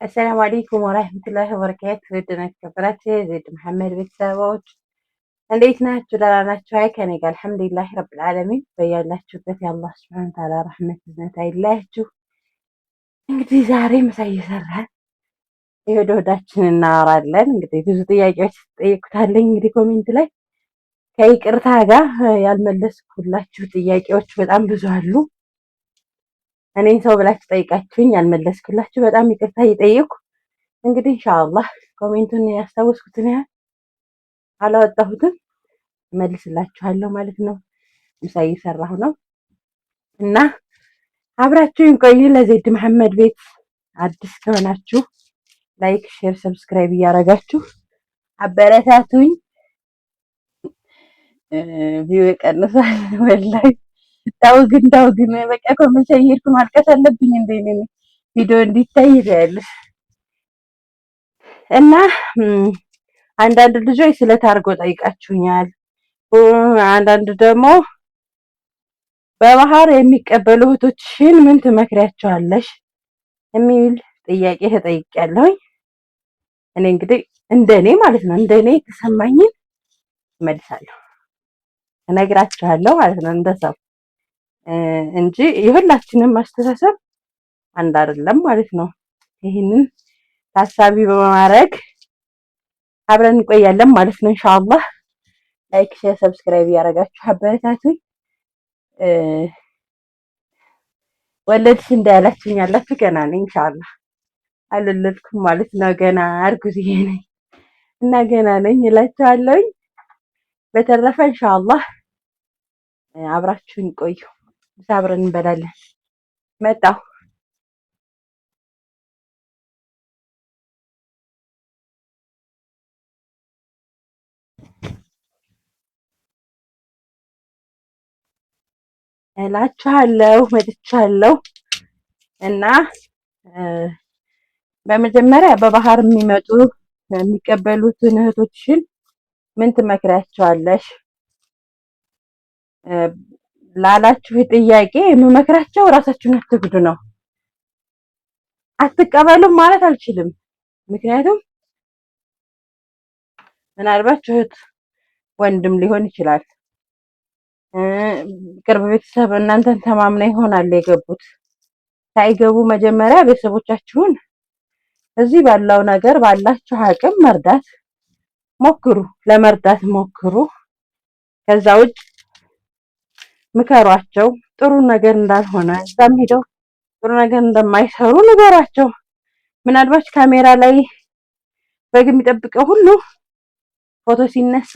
السلام عليكم ورحمة الله وبركاته። ውድና የተከበራችሁ የዜድ መሐመድ ቤተሰቦች እንዴት ናችሁ? ደህና ናችሁ? አይ ከኔ ጋር الحمد لله رب العالمين። በያላችሁበት የአላህ سبحانه وتعالى ረሕመት እዝነት አይለያችሁ። እንግዲህ ዛሬ ምሳ እየሰራን የሆድ ሆዳችን እናወራለን። እንግዲህ ብዙ ጥያቄዎች ትጠይቁታለኝ። እንግዲህ comment ላይ ከይቅርታ ጋር ያልመለስኩላችሁ ጥያቄዎች በጣም ብዙ አሉ። እኔን ሰው ብላችሁ ጠይቃችሁኝ ያልመለስኩላችሁ በጣም ይቅርታ እየጠየኩ እንግዲህ إن شاء الله comment ኡን ያስታወስኩትን ያህል አላወጣሁትም እመልስላችኋለሁ ማለት ነው። ምሳ እየሰራሁ ነው እና አብራችሁኝ ቆዩ። ለዜድ መሐመድ ቤት አዲስ ከሆናችሁ like፣ share፣ subscribe እያደረጋችሁ አበረታቱኝ። view ይቀንሳል والله። ተው ግን ተው ግን በቃ ኮምቦልቻ እየሄድኩ ማልቀስ አለብኝ እንዴ? እኔ ቪዲዮ እንዲታይ ያለሽ እና አንዳንድ ልጆች ስለ ታርጎ ጠይቃችሁኛል። አንዳንድ ደግሞ በባህር የሚቀበሉ እህቶችሽን ምን ትመክሪያቸዋለሽ የሚል ጥያቄ ተጠይቄያለሁኝ። እኔ እንግዲህ እንደኔ ማለት ነው እንደኔ የተሰማኝን እመልሳለሁ፣ እነግራችኋለሁ ማለት ነው እንደሰው እንጂ የሁላችንም አስተሳሰብ አንድ አይደለም ማለት ነው። ይህንን ታሳቢ በማድረግ አብረን እንቆያለን ማለት ነው إن شاء الله። like፣ share፣ subscribe እያደረጋችሁ አበረታቱኝ። ወለድሽ እንዳያላችሁኝ ያላችሁ ገና ነኝ إن شاء الله አልወለድኩም ማለት ነው። ገና እርጉዝ ነኝ እና ገና ነኝ እላችኋለሁኝ። በተረፈ إن شاء الله አብራችሁን ቆዩ። ምሳ አብረን እንበላለን። መጣሁ። እላችኋለሁ መጥቻለሁ። እና በመጀመሪያ በባህር የሚመጡ የሚቀበሉትን እህቶችሽን ምን ትመክሪያቸዋለሽ ላላችሁ ጥያቄ የምመክራቸው ራሳችሁን አትጉዱ ነው። አትቀበሉም ማለት አልችልም። ምክንያቱም ምናልባት እህት ወንድም ሊሆን ይችላል፣ ቅርብ ቤተሰብ እናንተን ተማምነው ይሆናል የገቡት። ሳይገቡ መጀመሪያ ቤተሰቦቻችሁን እዚህ ባለው ነገር ባላችሁ አቅም መርዳት ሞክሩ፣ ለመርዳት ሞክሩ። ከዛ ውጭ ምከሯቸው፣ ጥሩ ነገር እንዳልሆነ እዛም ሄደው ጥሩ ነገር እንደማይሰሩ ንገሯቸው። ምናልባት ካሜራ ላይ በግ የሚጠብቀው ሁሉ ፎቶ ሲነሳ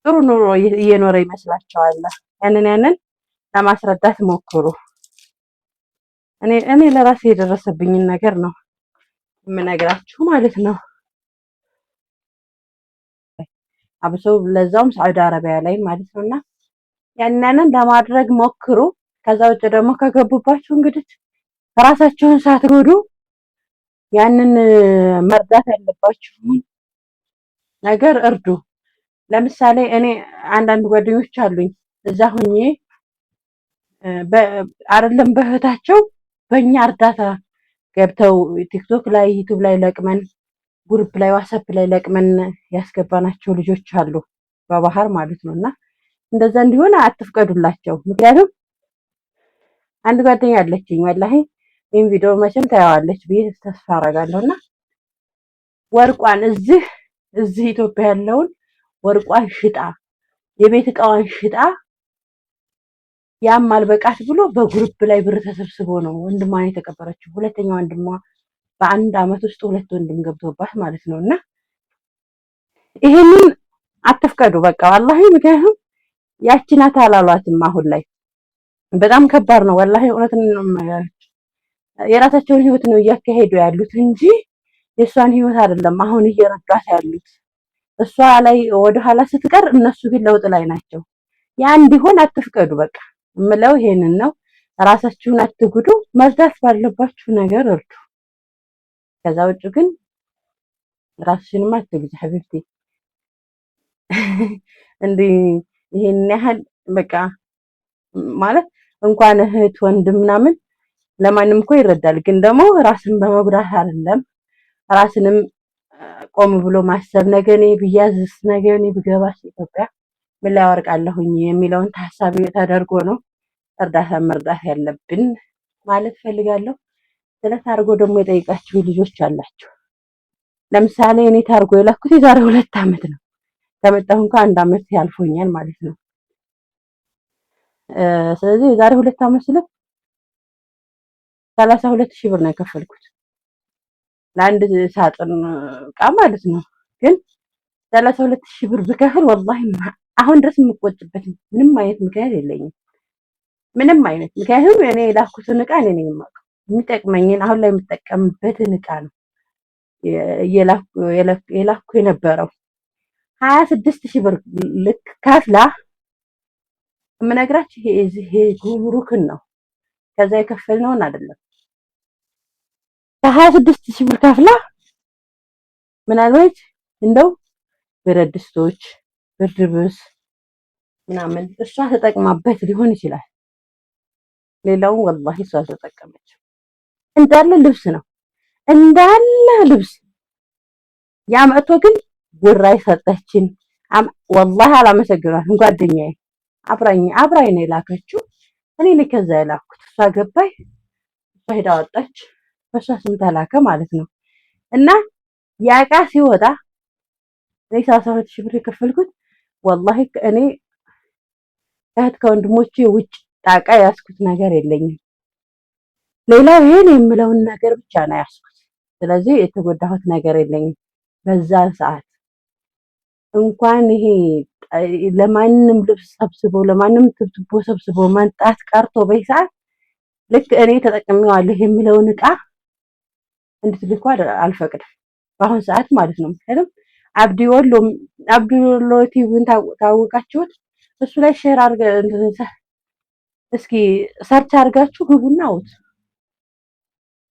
ጥሩ ኑሮ እየኖረ ይመስላቸዋል። ያንን ያንን ለማስረዳት ሞክሩ። እኔ ለራሴ የደረሰብኝን ነገር ነው የምነግራችሁ ማለት ነው። አብሶ ለዛውም ሳዑዲ አረቢያ ላይ ማለት ነውና ያንንን ለማድረግ ሞክሩ። ከዛ ውጭ ደግሞ ከገቡባችሁ እንግዲህ ራሳችሁን ሳትጎዱ ያንን መርዳት ያለባችሁን ነገር እርዱ። ለምሳሌ እኔ አንዳንድ ጓደኞች አሉኝ እዛ ሁኜ አይደለም በእህታቸው በእኛ እርዳታ ገብተው ቲክቶክ ላይ ዩቱብ ላይ ለቅመን group ላይ ዋትስአፕ ላይ ለቅመን ያስገባናቸው ልጆች አሉ፣ በባህር ማለት ነው። እና እንደዛ እንዲሆን አትፍቀዱላቸው። ምክንያቱም አንድ ጓደኛ አለችኝ والله ይህን ቪዲዮ መቼም ታየዋለች ብዬ ተስፋ አደርጋለሁ። እና ወርቋን እዚህ ኢትዮጵያ ያለውን ወርቋን ሽጣ የቤት እቃዋን ሽጣ ያም አልበቃት ብሎ በ group ላይ ብር ተሰብስቦ ነው ወንድሟን የተቀበረችው። ሁለተኛ ወንድሟ በአንድ አመት ውስጥ ሁለት ወንድም ገብቶባት ማለት ነው። እና ይሄንን አትፍቀዱ በቃ والله። ምክንያቱም ያቺ ናት አላሏትም። አሁን ላይ በጣም ከባድ ነው والله። እውነት ነው፣ የራሳቸውን ህይወት ነው እያካሄዱ ያሉት እንጂ የእሷን ህይወት አይደለም አሁን እየረዷት ያሉት። እሷ ላይ ወደኋላ ስትቀር፣ እነሱ ግን ለውጥ ላይ ናቸው። ያ እንዲሆን አትፍቀዱ። በቃ እምለው ይሄንን ነው። ራሳችሁን አትጉዱ። መርዳት ባለባችሁ ነገር እርዱ። ከዛ ውጭ ግን ራስሽንም አትጉጂ حبيبتي። እንዲህ ይሄን ያህል በቃ ማለት እንኳን እህት ወንድም ምናምን ለማንም እኮ ይረዳል። ግን ደግሞ ራስን በመጉዳት አይደለም። ራስንም ቆም ብሎ ማሰብ ነገ እኔ ብያዝስ፣ ነገ እኔ ብገባስ ኢትዮጵያ ምን ላይ አወርቃለሁኝ የሚለውን ታሳቢ ተደርጎ ነው እርዳታ መርዳት ያለብን ማለት ፈልጋለሁ። ስለ ታርጎ ደግሞ የጠይቃችሁ ልጆች አላችሁ። ለምሳሌ እኔ ታርጎ የላኩት የዛሬ 2 አመት ነው። ከመጣሁ እንኳን 1 አመት ያልፎኛል ማለት ነው። ስለዚህ የዛሬ 2 አመት ስልክ 32,000 ብር ነው የከፈልኩት ለአንድ ሳጥን እቃ ማለት ነው። ግን 32,000 ብር ብከፍል ወላሂ አሁን ድረስ የምቆጭበት ምንም አይነት ምክንያት የለኝም። ምንም አይነት ምክንያቱም እኔ የላኩትን እቃ እኔ ነኝ የማውቀው። የሚጠቅመኝን አሁን ላይ የምጠቀምበትን እቃ ነው የላኩ የነበረው። 26,000 ብር ልክ ከፍላ የምነግራችሁ ይሄ ጉምሩክን ነው። ከዛ የከፈልነውን አይደለም። ከ26,000 ብር ከፍላ ምናልባት እንደው ብረት ድስቶች፣ ብርድ ልብስ ምናምን እሷ ተጠቅማበት ሊሆን ይችላል። ሌላውን ወላሂ እሷ አልተጠቀመችም። እንዳለ ልብስ ነው እንዳለ ልብስ። ያ መጥቶ ግን ጉራይ ሰጠችን። ወላሂ አላመሰግናትም። ጓደኛዬ አብራኝ አብራኝ ነው የላከችው። እኔ ነኝ ከዛ የላኩት። እሷ ገባይ፣ እሷ ሄዳ ወጣች። በእሷ ስም ተላከ ማለት ነው። እና ያ ዕቃ ሲወጣ እኔ 32,000 ብር የከፈልኩት ወላሂ እኔ ከእህት ከወንድሞቼ ውጭ ጣቃ ያስኩት ነገር የለኝም። ሌላው ይሄን የምለውን ነገር ብቻ ነው ያስኩት። ስለዚህ የተጎዳሁት ነገር የለኝም። በዛ ሰዓት እንኳን ይሄ ለማንም ልብስ ሰብስቦ ለማንም ትብትቦ ሰብስቦ መንጣት ቀርቶ በዚህ ሰዓት ልክ እኔ ተጠቅሜዋለሁ የሚለውን እቃ እንድትልኩ አልፈቅድም። በአሁን ሰዓት ማለት ነው። ምክንያቱም አብዲ ወሎ አብዲ ወሎ ቲቪን ታወቃችሁት፣ እሱ ላይ share አድርገ እስኪ search አድርጋችሁ ግቡና አውት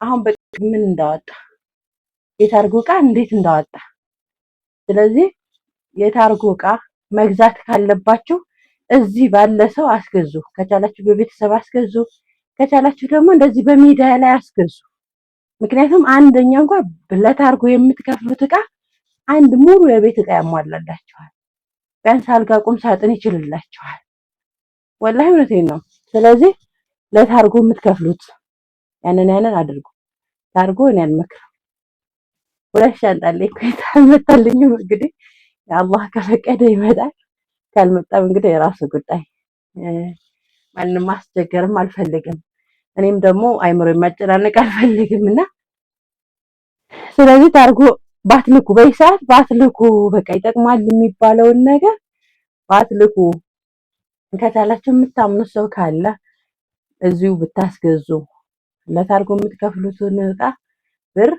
አሁን በቃ ምን እንዳወጣ የታርጎ እቃ እንዴት እንዳወጣ። ስለዚህ የታርጎ እቃ መግዛት ካለባችሁ እዚህ ባለ ሰው አስገዙ። ከቻላችሁ በቤተሰብ አስገዙ። ከቻላችሁ ደግሞ እንደዚህ በሚዲያ ላይ አስገዙ። ምክንያቱም አንደኛ እንኳን ለታርጎ የምትከፍሉት እቃ አንድ ሙሉ የቤት እቃ ያሟላላችኋል። ቢያንስ አልጋ፣ ቁም ሳጥን ይችልላችኋል። ወላሂ እውነቴን ነው። ስለዚህ ለታርጎ የምትከፍሉት ያንን ያንን አድርጉ። ታርጎ እኔ አልመክርም። ሁለት ሻንጣ አለኝ እኮ አልመጣልኝም። እንግዲህ አላህ ከፈቀደ ይመጣል፣ ካልመጣም እንግዲህ የራሱ ጉዳይ። ማንም ማስቸገርም አልፈልግም። እኔም ደግሞ አይምሮ የማጨናነቅ አልፈልግም እና ስለዚህ ታርጎ ባትልኩ፣ በዚህ ሰዓት ባትልኩ፣ በቃ ይጠቅማል የሚባለውን ነገር ባትልኩ። ከቻላችሁ የምታምኑት ሰው ካለ እዚሁ ብታስገዙ ለታርጎ የምትከፍሉትን እቃ ብር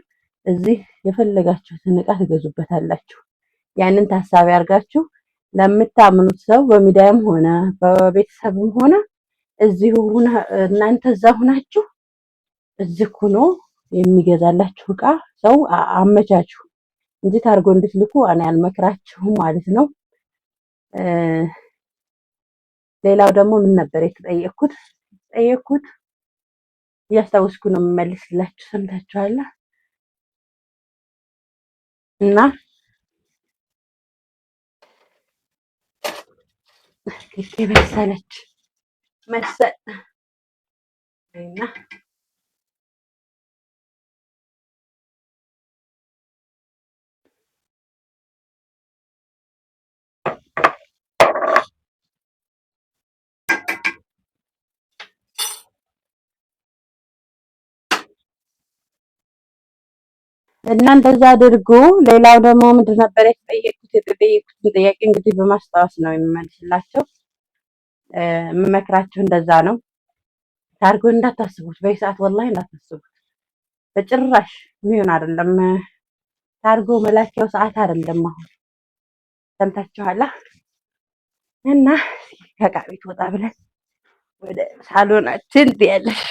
እዚህ የፈለጋችሁትን እቃ ትገዙበታላችሁ። ያንን ታሳቢ አድርጋችሁ ለምታምኑት ሰው በሚዲያም ሆነ በቤተሰብም ሆነ እዚሁ እናንተ እዛ ሁናችሁ እዚህ ሆኖ የሚገዛላችሁ እቃ ሰው አመቻችሁ እንጂ ታርጎ እንድትልኩ እኔ አልመክራችሁም ማለት ነው። ሌላው ደግሞ ምን ነበር የተጠየቅኩት? የተጠየቅኩት እያስታወስኩ ነው የምመልስላችሁ። ሰምታችኋል። እና የበሰለች መሰል እና እና እንደዛ አድርጉ። ሌላው ደግሞ ምንድን ነበር የተጠየቅኩት? የተጠየቅኩትን ጥያቄ እንግዲህ በማስታወስ ነው የምመልስላቸው። የምመክራችሁ እንደዛ ነው። ታርጎ እንዳታስቡት፣ በዚህ ሰዓት ወላሂ እንዳታስቡት በጭራሽ የሚሆን አይደለም። ታርጎ መላኪያው ሰዓት አይደለም አሁን። ሰምታችኋላ። እና ከዕቃ ቤት ወጣ ብለን ወደ ሳሎናችን ትያለሽ፣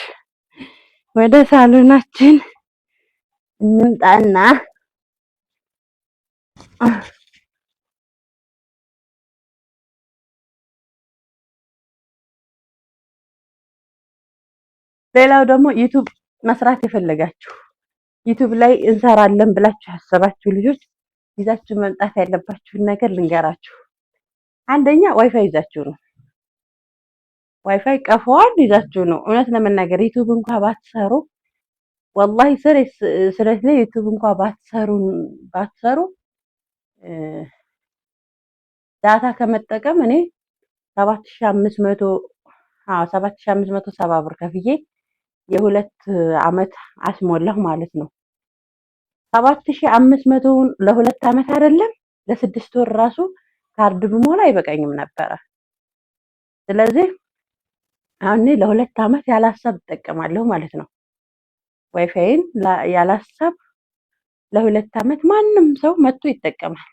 ወደ ሳሎናችን እንምጣና ሌላው ደግሞ YouTube መስራት የፈለጋችሁ፣ YouTube ላይ እንሰራለን ብላችሁ ያሰባችሁ ልጆች ይዛችሁ መምጣት ያለባችሁን ነገር ልንገራችሁ። አንደኛ ዋይፋይ ይዛችሁ ነው። ዋይፋይ ቀፈዋል ይዛችሁ ነው። እውነት ለመናገር YouTube እንኳ ባትሰሩ፣ ወላሂ ስለ YouTube እንኳ ባትሰሩ data ከመጠቀም እኔ 7500፣ አዎ፣ 7570 ብር ከፍዬ የ2 አመት አስሞላሁ ማለት ነው። 7500ውን ለ2 አመት አይደለም ለ6 ወር ራሱ ካርድ ብሞላ አይበቃኝም ነበረ። ስለዚህ አሁን እኔ ለ2 አመት ያላሰብ እጠቀማለሁ ማለት ነው። ዋይፋይን ያላሰብ ለ2 አመት ማንም ሰው መጥቶ ይጠቀማል።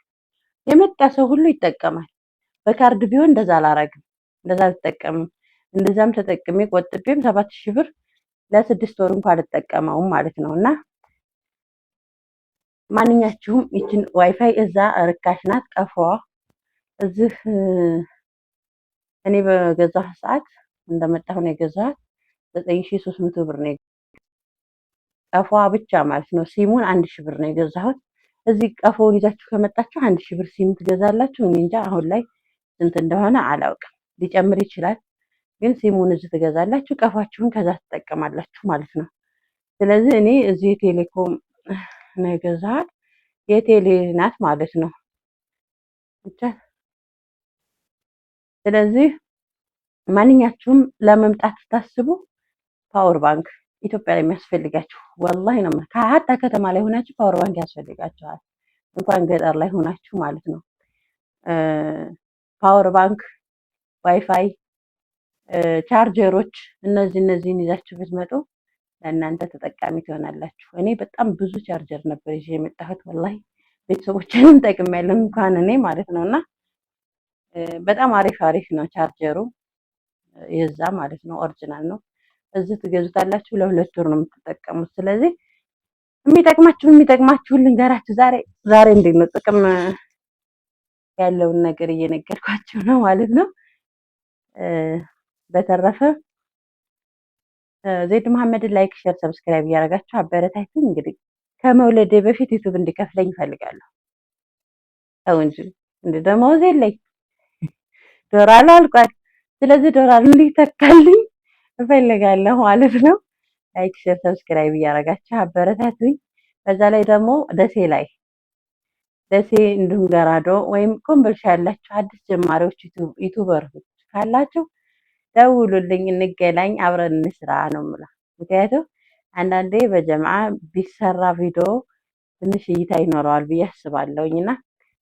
የመጣ ሰው ሁሉ ይጠቀማል። በካርድ ቢሆን እንደዛ አላረግም፣ እንደዛ አልጠቀምም። እንደዛም ተጠቅሜ ቆጥቤም 7000 ብር ለ6 ወር እንኳን አልጠቀመውም ማለት ነው። እና ማንኛችሁም ይችን ዋይፋይ እዛ ርካሽ ናት ቀፎዋ። እዚህ እኔ በገዛሁ ሰዓት እንደመጣሁ ነው የገዛኋት። 9300 ብር ነው ቀፎዋ ብቻ ማለት ነው። ሲሙን 1000 ብር ነው የገዛሁት። እዚህ ቀፎውን ይዛችሁ ከመጣችሁ 1000 ብር ሲም ትገዛላችሁ። እኔ እንጃ አሁን ላይ ስንት እንደሆነ አላውቅም፣ ሊጨምር ይችላል። ግን ሲሙን እዚህ ትገዛላችሁ፣ ቀፏችሁን ከዛ ትጠቀማላችሁ ማለት ነው። ስለዚህ እኔ እዚህ ቴሌኮም ነው የገዛኋት፣ የቴሌ ናት ማለት ነው ብቻ። ስለዚህ ማንኛችሁም ለመምጣት ስታስቡ power bank ኢትዮጵያ ላይ የሚያስፈልጋችሁ ወላሂ ነው። حتى ከተማ ላይ ሆናችሁ power bank ያስፈልጋችኋል፣ እንኳን ገጠር ላይ ሆናችሁ ማለት ነው። Power bank፣ WiFi፣ ቻርጀሮች እነዚህን ይዛችሁ ብትመጡ ለእናንተ ተጠቃሚ ትሆናላችሁ። እኔ በጣም ብዙ ቻርጀር ነበር ይዤ የመጣሁት፣ ወላሂ ቤተሰቦችንም ጠቅሜያለሁ እንኳን እኔ ማለት ነው። እና በጣም አሪፍ አሪፍ ነው ቻርጀሩ የዛ ማለት ነው፣ original ነው። እዚህ ትገዙታላችሁ፣ ለ2 ወር ነው የምትጠቀሙት። ስለዚህ የሚጠቅማችሁን ልንገራችሁ ዛሬ። ዛሬ እንዴት ነው ጥቅም ያለውን ነገር እየነገርኳችሁ ነው ማለት ነው። በተረፈ ዜድ መሐመድን like፣ share፣ subscribe እያደረጋችሁ አበረታቱኝ። እንግዲህ ከመውለዴ በፊት YouTube እንዲከፍለኝ እፈልጋለሁ። ተው እንጂ እንደ ደመወዝ የለኝ፣ ዶላር አልቋል። ስለዚህ ዶላር እንዲተካልኝ እፈልጋለሁ ማለት ነው። Like፣ share፣ subscribe እያደረጋችሁ አበረታቱኝ። በዛ ላይ ደግሞ ደሴ ላይ፣ ደሴ እንዲሁም ገራዶ ወይም ኮምቦልቻ ያላችሁ አዲስ ጀማሪዎች YouTuber ኦች ካላችሁ ደውሉልኝ፣ እንገናኝ፣ አብረን እንስራ ነው የምለው። ምክንያቱም አንዳንዴ በጀምዓ ቢሰራ ቪዲዮ ትንሽ እይታ ይኖረዋል ብዬ አስባለሁኝ። እና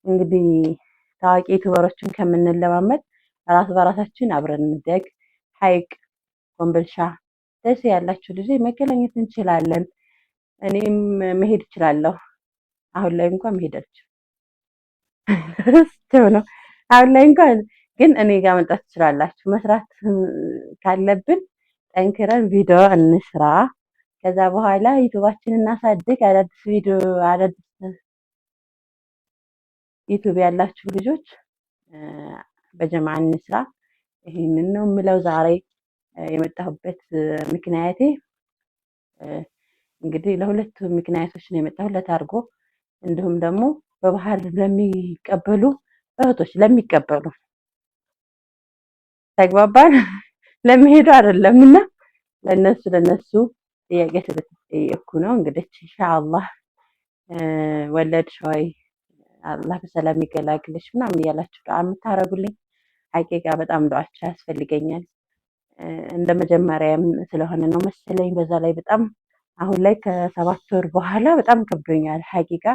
እንግዲህ ታዋቂ YouTuber ኦችን ከምንለማመድ ራስ በራሳችን አብረን እንደግ። ሀይቅ፣ ኮምቦልቻ፣ ደሴ ያላችሁ ልጅ መገናኘት እንችላለን። እኔም መሄድ እችላለሁ። አሁን ላይ እንኳን መሄድ አልችልም ነው። አሁን ላይ እንኳን ግን እኔ ጋር መምጣት ትችላላችሁ። መስራት ካለብን ጠንክረን ቪዲዮ እንስራ። ከዛ በኋላ YouTube ኣችንን እናሳድግ። አዳዲስ ቪዲዮ፣ አዳዲስ YouTube ያላችሁ ልጆች በጀማ እንስራ። ይህንን ነው የምለው። ዛሬ የመጣሁበት ምክንያቴ እንግዲህ ለሁለት ምክንያቶች ነው የመጣሁት፣ ለታርጎ እንዲሁም ደግሞ በባህር ለሚቀበሉ እህቶች፣ ለሚቀበሉ፣ ተግባባን፣ ለሚሄዱ አይደለም፣ እና ለነሱ ጥያቄ ስለተጠየቅኩ ነው። እንግዲህ ኢንሻአላህ ወለድሽ ወይ፣ አላህ በሰላም ይገላግልሽ ምናምን እያላችሁ ዱዓ የምታደርጉልኝ ሀቂቃ በጣም ዱዓችሁ ያስፈልገኛል። እንደ መጀመሪያም ስለሆነ ነው መሰለኝ። በዛ ላይ በጣም አሁን ላይ ከ7 ወር በኋላ በጣም ከብዶኛል። ሀቂቃ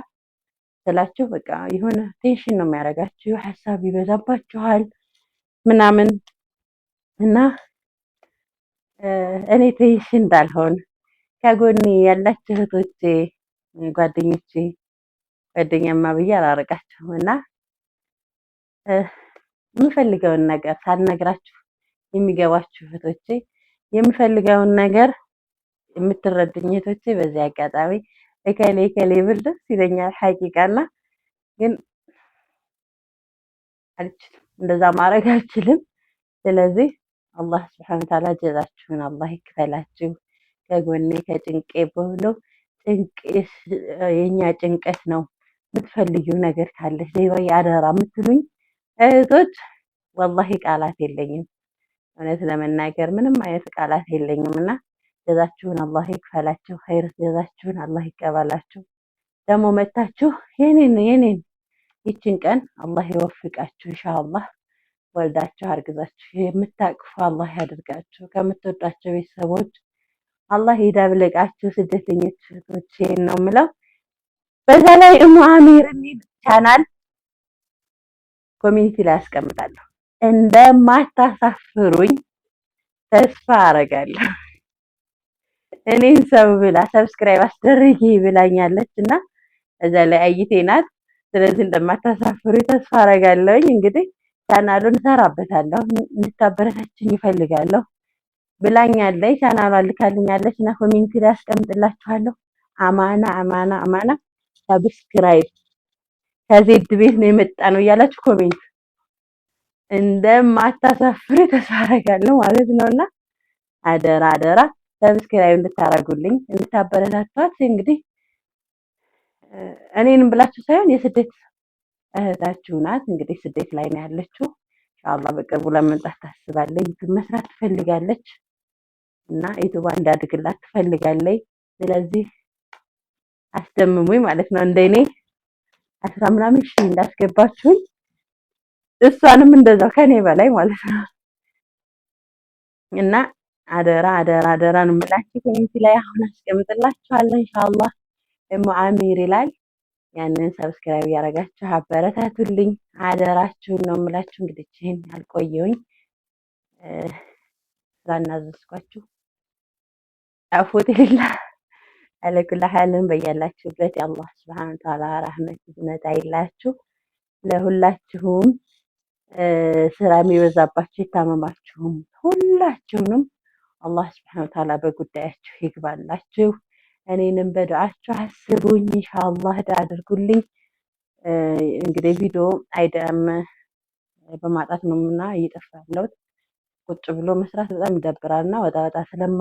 ስላችሁ በቃ የሆነ tension ነው የሚያደርጋችሁ፣ ሀሳብ ይበዛባችኋል ምናምን። እና እኔ tension እንዳልሆን ከጎኔ ያላችሁ እህቶቼ፣ ጓደኞቼ፣ ጓደኛማ ብዬ አላረቃችሁም እና የምፈልገውን ነገር ሳልነግራችሁ የሚገባችሁ እህቶቼ፣ የምፈልገውን ነገር የምትረዱኝ እህቶቼ፣ በዚህ አጋጣሚ እከሌ እከሌ ብል ደስ ይለኛል። ሐቂቃና ግን አልችልም፣ እንደዛ ማድረግ አልችልም። ስለዚህ አላህ ስብሐነ ወተዓላ ጀዛችሁን አላህ ይክፈላችሁ። ከጎኔ ከጭንቄ ብሎ ጭንቅ የኛ ጭንቀት ነው። የምትፈልጊው ነገር ካለሽ ወይ አደራ የምትሉኝ እህቶች ወላሂ ቃላት የለኝም። እውነት ለመናገር ምንም አይነት ቃላት የለኝም እና ጀዛችሁን አላህ ይክፈላችሁ። ኸይር ጀዛችሁን አላህ ይቀበላችሁ። ደግሞ መታችሁ የኔን የኔን ይችን ቀን አላህ ይወፍቃችሁ ኢንሻአላህ። ወልዳችሁ አርግዛችሁ የምታቅፉ አላህ ያድርጋችሁ። ከምትወዷቸው ቤተሰቦች አላህ ይደብልቃችሁ። ስደተኞች እህቶቼ ነው የምለው። በዛ ላይ እሙ አሚር የሚል channel community ላይ አስቀምጣለሁ። እንደማታሳፍሩኝ ተስፋ አረጋለሁ። እኔን ሰው ብላ subscribe አስደርጊ ብላኛለች እና እዛ ላይ አይቴ ናት። ስለዚህ እንደማታሳፍሩኝ ተስፋ አረጋለሁኝ። እንግዲህ ቻናሉን እሰራበታለሁ፣ እንድታበረታችኝ ይፈልጋለሁ ብላኛለች። ቻናሏን ልካልኛለች እና community ላይ አስቀምጥላችኋለሁ። አማና አማና አማና subscribe ከዜድ ቤት ነው የመጣ ነው እያላችሁ comment እንደማታሳፍሩ ተስፋ አደርጋለሁ ማለት ነውና አደራ አደራ subscribe እንድታረጉልኝ እንድታበረታቷት። እንግዲህ እኔንም ብላችሁ ሳይሆን የስደት እህታችሁ ናት። እንግዲህ ስደት ላይ ነው ያለችው። ኢንሻአላህ በቅርቡ ለመምጣት ታስባለች። YouTube መስራት ትፈልጋለች እና YouTube እንዳድግላት ትፈልጋለች። ስለዚህ አስደምሙኝ ማለት ነው። እንደኔ 10 ምናምን ሺህ እንዳስገባችሁኝ እሷንም እንደዛው ከኔ በላይ ማለት ነው። እና አደራ አደራ አደራ ነው የምላችሁ። community ላይ አሁን አስቀምጥላችኋለሁ ኢንሻአላህ እሙ አሚር ይላል። ያንን subscribe ያደረጋችሁ አበረታቱልኝ፣ አደራችሁን ነው የምላችሁ። እንግዲህ ይህን አልቆየሁኝ ስላናዘዝኳችሁ አፎት የሌላ አለኩላ ሐልን በያላችሁበት የአላህ ስብሐነ ወተዓላ ረህመት ይዝነት አይላችሁ። ለሁላችሁም ስራ የሚበዛባችሁ የታመማችሁም ሁላችሁንም አላህ ስብሐነ ወተዓላ በጉዳያችሁ ይግባላችሁ። እኔንም በዱዓችሁ አስቡኝ። ኢንሻአላህ ዱዓ አድርጉልኝ። እንግዲህ ቪዲዮ አይደም በማጣት ነው እና እየጠፋ ያለሁት። ቁጭ ብሎ መስራት በጣም ይደብራልና ወጣ ወጣ ስለማ